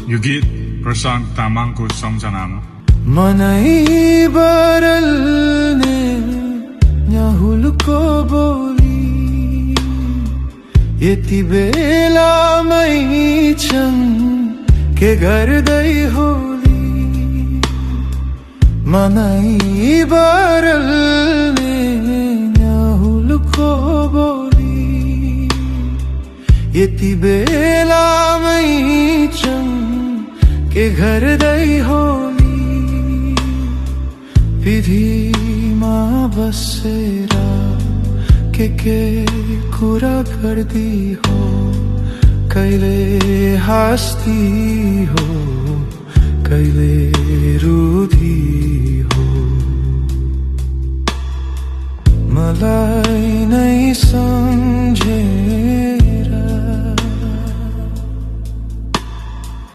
यो गीत प्रशान्त तामाङको सम्झनामा। मनै बरल्ने न्याहुलको बोली यति बेलामै छन् के गर्दै होली। मनै बरल्ने न्याहुलको बोली यति बेलामै छन् के गर्दै होली। विधिमा बसेर के कुरा गर्दी हो, कहिले हाँस्दी हो कहिले रुधी हो। मलाई नै